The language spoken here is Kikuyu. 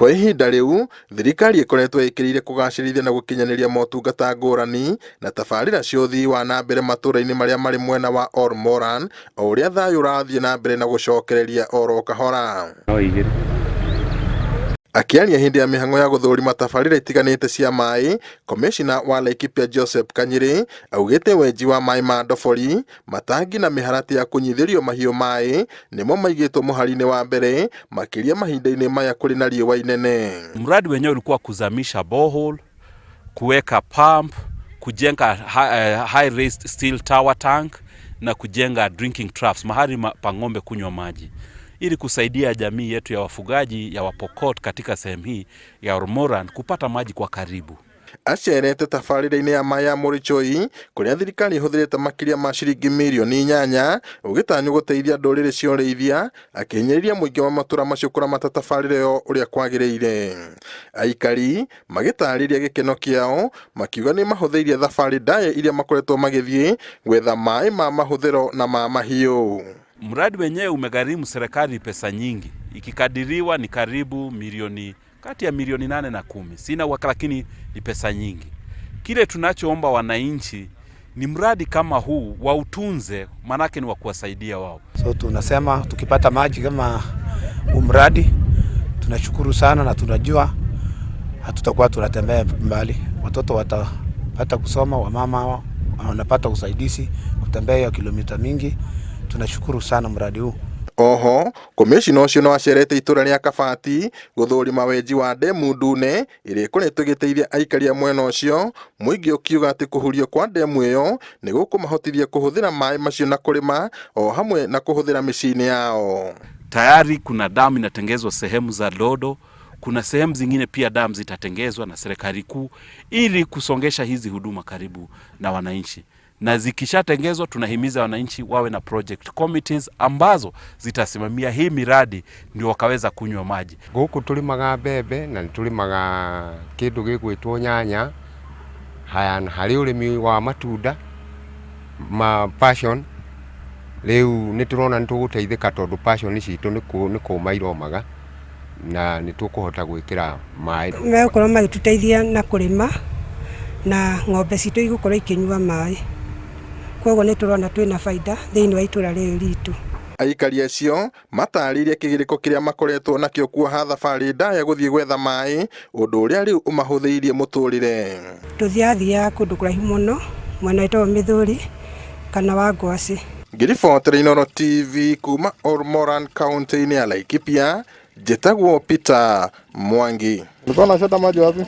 Kwa ihinda rĩu, thirikari ĩkoretwo ĩkĩrĩire kũgacĩrithia na gũkinyanĩria motungata ngũrani na tabarĩra cia ũthii wa na mbere matũũra-inĩ marĩa marĩ mwena wa Ol Moran o ũrĩa thayũ ũrathiĩ na mbere na gũcokereria oro kahora. Akĩaria hĩndĩ ya mĩhang'o ya gũthũrima tabarĩra itiganĩte cia maĩ, Komishina wa Laikipia Joseph Kanyiri augĩte wenji wa maĩ ma ndobori, matangi na mĩharatĩ ya kũnyithĩrio mahiũ maĩ nĩmo maigĩtwo mũhari-inĩ wa mbere makĩria mahinda-inĩ maya kũrĩ na riũa inene. Mradi wenyewe ulikuwa kuzamisha borehole, kuweka pump, kujenga high raised steel tower tank na kujenga drinking troughs, mahali pa ng'ombe kunywa maji ili kusaidia jamii yetu ya wafugaji ya Wapokot katika sehemu hii ya Ormoran kupata maji kwa karibu. Acerete tabarĩra-inĩ ya maĩ ya Murichoi kũrĩa thirikari ĩhũthĩrĩte makĩria ma ciringi mirioni 8 ũgĩtanywo gũteithia ndũrĩrĩ cia ũrĩithia, akĩhinyĩrĩria mũingĩ wa matũra macio kũramata tabarĩra ĩyo ũrĩa kwagĩrĩire. Aikari magĩtarĩria gĩkeno kĩao makiuga nĩ mahũthĩirie thabarĩ ndaya iria makoretwo magĩthiĩ gwetha maĩ ma mahũthĩro na ma mahiũ. Mradi wenyewe umegharimu serikali pesa nyingi, ikikadiriwa ni karibu milioni kati ya milioni 8 na 10, sina uhakika, lakini ni pesa nyingi. Kile tunachoomba wananchi ni mradi kama huu wautunze, manake ni wa kuwasaidia wao. So tunasema tukipata maji kama huu mradi tunashukuru sana, na tunajua hatutakuwa tunatembea mbali, watoto watapata kusoma, wamama wanapata usaidizi kutembea hiyo kilomita mingi. Tunashukuru sana mradi huu. Oho komishina ũcio no acerete itũra rĩa Kabati gũthũrima wenji wa ndemu ndune ĩrĩa ĩkoretwo ĩgĩteithia aikari a mwena ũcio, mũingĩ ũkiuga atĩ kũhurio kwa ndemu ĩyo nĩ gũkũmahotithia kũhũthĩra maĩ macio na kũrĩma o hamwe na kũhũthĩra mĩciĩ-inĩ yao. Tayari kuna damu inatengezwa sehemu za Dodo, kuna sehemu zingine pia damu zitatengezwa na serikali kuu ili kusongesha hizi huduma karibu na wananchi, na zikishatengezwa, tunahimiza wananchi wawe na project committees ambazo zitasimamia hii miradi ndio wakaweza kunywa maji. Guku tulimaga mbembe na nitulimaga kindu gigwitwo nyanya, haya na hari urimi wa matunda ma passion. Riu niturona nituguteithika tondu passion citu ni kuma iromaga na nitukuhota gwikira maĩ. Megũkorwo magĩtũteithia na kũrĩma na ng'ombe citũ igũkorwo ikĩnyua maĩ, koguo nĩ tũrona twĩna baida thĩinĩ wa itũra rĩrĩ ritũ. Aikari acio matarĩirie kĩgirĩko kĩrĩa makoretwo nakĩo kuoha thabarĩ ndaya gũthiĩ gwetha maĩ, ũndũ ũrĩa rĩu ũmahũthĩirie mũtũrĩre. Tũthiathiaga kũndũ kũraihu mũno mwena wĩtagwo Mĩthũri kana wa Ngwacĩ. Ngĩribotera Inooro TV kuma Olmoran kaunti-inĩ ya Laikipia, njĩtagwo Peter Mwangi. Ulikuwa unachota maji wapi?